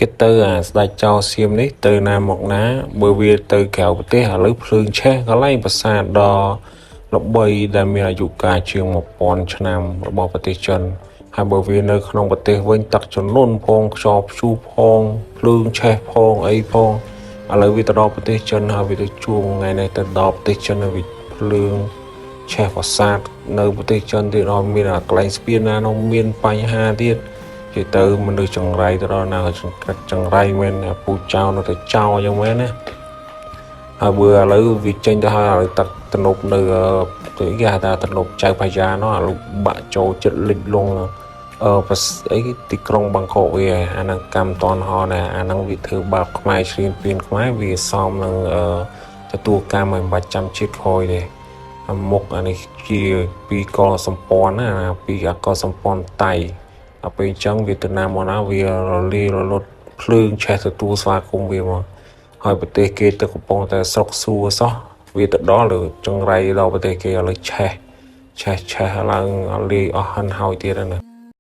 គេទៅអាស្ដេចចោសៀមនេះទៅណាមកណាបើវាទៅក្រៅប្រទេសឥឡូវភ្លើងឆេះកន្លែងប្រាសាទដ៏ល្បីដែលមានអាយុកាលជាង1000ឆ្នាំរបស់ប្រទេសចិនហើយបើវានៅក្នុងប្រទេសវិញទឹកជំនន់ផងខ្យល់ព្យុះផងភ្លើងឆេះផងអីផងឥឡូវវាទៅដល់ប្រទេសចិនហើយវាទៅជួងថ្ងៃនេះទៅដល់ប្រទេសចិនហើយវាភ្លើងឆេះប្រាសាទនៅប្រទេសចិនទៀតដល់មានអាកន្លែងស្ពានណានោះមានបញ្ហាទៀត និយាយទៅមនុស្សចង្រៃទៅដល់ណាក៏ចង្ក្រិតចង្រៃមែនអាពូចៅនៅតែចោលអញ្ចឹងមែនណាហើយបើឥឡូវវាចេញទៅហើយឥឡូវទឹកទំនប់នៅទៅគេហៅថាទំនប់ចៅផាយានោះឥឡូវបាក់ចូលចិត្តលិចលង់អឺប្រសអីទីក្រុងបាងកកវាអាហ្នឹងកម្មតនហណែអាហ្នឹងវាធ្វើបាបខ្មែរឈ្លានពានខ្មែរវាសមនឹងអឺទទួលកម្មឲ្យមិនបាច់ចាំជាតិក្រោយទេអាមុខអានេះជាពីកលសម្ព័ន្ធណាពីអកលសម្ព័ន្ធតៃ ដល់ពេលអញ្ចឹងវាទៅណាមកណាវារលាយរលត់ភ្លើងឆេះទទួលស្វាគមន៍វាមកហើយប្រទេសគេទៅកំពុងតែស្រុកសួរសោះវាទៅដល់លើចង្រៃដល់ប្រទេសគេឥឡូវឆេះឆេះឆេះឡើងលាយអស់ហិនហើយទៀតណា។